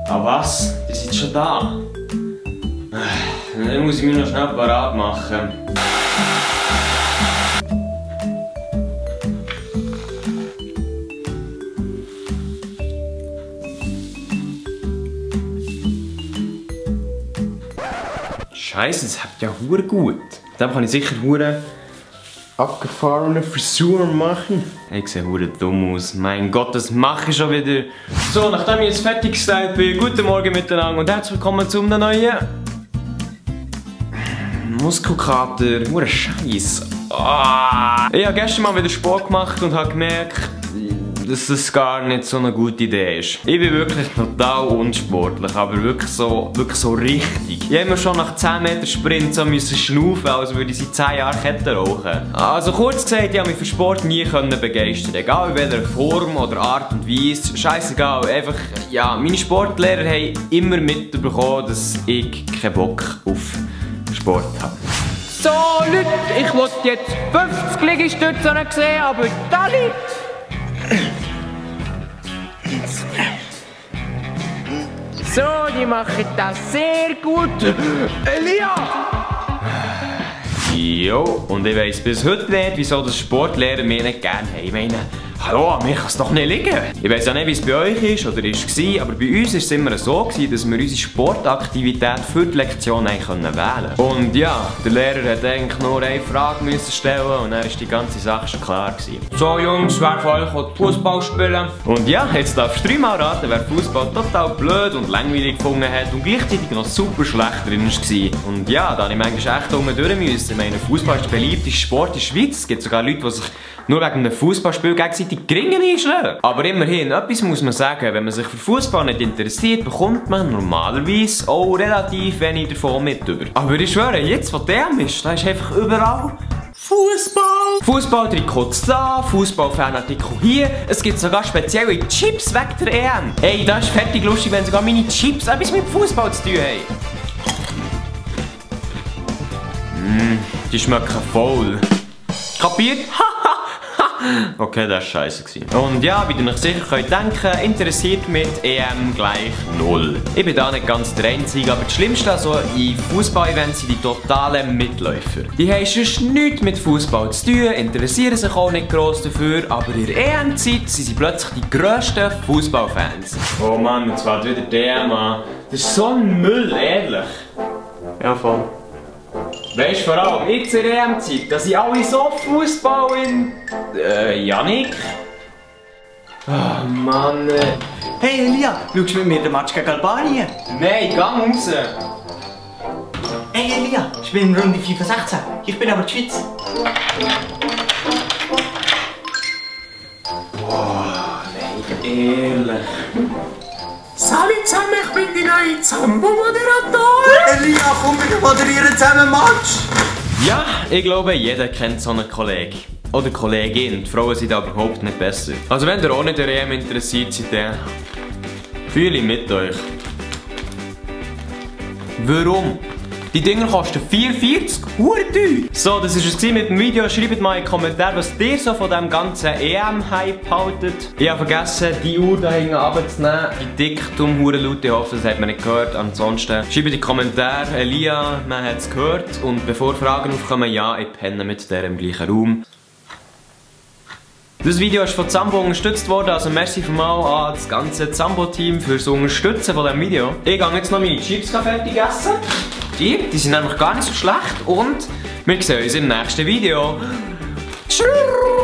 Ah was? Die sind schon da. Dann muss ich mich noch schnell parat machen. Scheiße, das habt ja hure gut. Dann kann ich sicher hure abgefahrene Frisur machen. Ich sehe hure dumm aus. Mein Gott, das mache ich schon wieder. So, nachdem ich jetzt fertig gestellt bin, guten Morgen miteinander und herzlich willkommen zu einem neuen Muskelkater. Hure Scheiß. Ich habe gestern mal wieder Sport gemacht und habe gemerkt, dass das gar nicht so eine gute Idee ist. Ich bin wirklich total unsportlich, aber wirklich so richtig. Ich habe mir schon nach 10 Meter Sprint so schnaufen, als würde ich seit 10 Jahren Kette rauchen. Also kurz gesagt, ich habe mich für Sport nie begeistern. Egal in welcher Form oder Art und Weise, scheißegal. Einfach, ja, meine Sportlehrer haben immer mitbekommen, dass ich keinen Bock auf Sport habe. So Leute, ich wollte jetzt 50 Liegestützen sehen, aber da nicht. So, die machen das sehr gut. Elia! Jo, und ich weiss bis heute nicht, wieso das Sportlehrer mich nicht gerne haben. Ich meine, hallo, mir kann es doch nicht liegen. Ich weiss ja nicht, wie es bei euch ist oder war, aber bei uns war es immer so, dass wir unsere Sportaktivität für die Lektion wählen konnten. Und ja, der Lehrer hat eigentlich nur eine Frage müssen stellen und dann war die ganze Sache schon klar gewesen. So Jungs, wer von euch will Fußball spielen? Und ja, jetzt darfst du 3-mal raten, wer Fußball total blöd und langweilig gefunden hat und gleichzeitig noch super schlecht drin war. Und ja, da habe ich manchmal echt unten durch müssen. Ich meine, Fußball ist der beliebteste Sport in der Schweiz. Es gibt sogar Leute, die sich nur wegen einem Fußballspiel gegenseitig Gringen einschlagen. Aber immerhin, etwas muss man sagen, wenn man sich für Fußball nicht interessiert, bekommt man normalerweise auch relativ wenig davon mit über. Aber ich schwöre, jetzt wo der ist, da ist einfach überall Fußball! Fußballtrikots da, Fußballfanartikel hier. Es gibt sogar spezielle Chips wegen der EM. Ey, das ist fertig lustig, wenn sogar meine Chips etwas mit Fußball zu tun haben. Die schmecken voll. Kapiert? Okay, das war scheisse. Und ja, wie ihr euch sicher könnt denken, interessiert mich EM gleich 0. Ich bin da nicht ganz der Einzige, aber das Schlimmste also in Fußball-Events sind die totalen Mitläufer. Die haben sonst nichts mit Fußball zu tun, interessieren sich auch nicht gross dafür, aber in der EM-Zeit sind sie plötzlich die grössten Fußballfans. Oh Mann, jetzt fällt wieder die EM an. Das ist so ein Müll, ehrlich. Ja, voll. Weißt du, vor allem jetzt in der EM-Zeit, da sind alle so Fußball in... Janik? Oh Mann. Hey Elia, schaust du mit mir den Match gegen Albanien? Nein, geh raus! Hey Elia, ich bin in Runde 65. Ich bin aber die Schweiz. Boah, nein, ehrlich. Salut zusammen, ich bin die neue Zambo-Moderator. Elia, komm, wir moderieren zusammen Match. Ja, ich glaube, jeder kennt so einen Kollegen. Oder Kollegin. Die Frauen sind aber überhaupt nicht besser. Also wenn ihr auch nicht an der EM interessiert seid, dann fühle ich mit euch. Warum? Die Dinger kosten 4,40 €. So, das war es mit dem Video. Schreibt mal in die Kommentare, was ihr so von diesem ganzen EM-Hype haltet. Ich habe vergessen, die Uhr da hinten runterzunehmen. Wie dick, dumm, hure laut. Ich hoffe, das hat man nicht gehört. Ansonsten schreibt in die Kommentare, Elia, man hat es gehört. Und bevor Fragen aufkommen, ja, ich penne mit der im gleichen Raum. Das Video ist von Zambo unterstützt worden, also merci vielmals an das ganze Zambo-Team fürs Unterstützen von diesem Video. Ich gehe jetzt noch meine Chips fertig essen. Die sind nämlich gar nicht so schlecht und wir sehen uns im nächsten Video. Tschüss!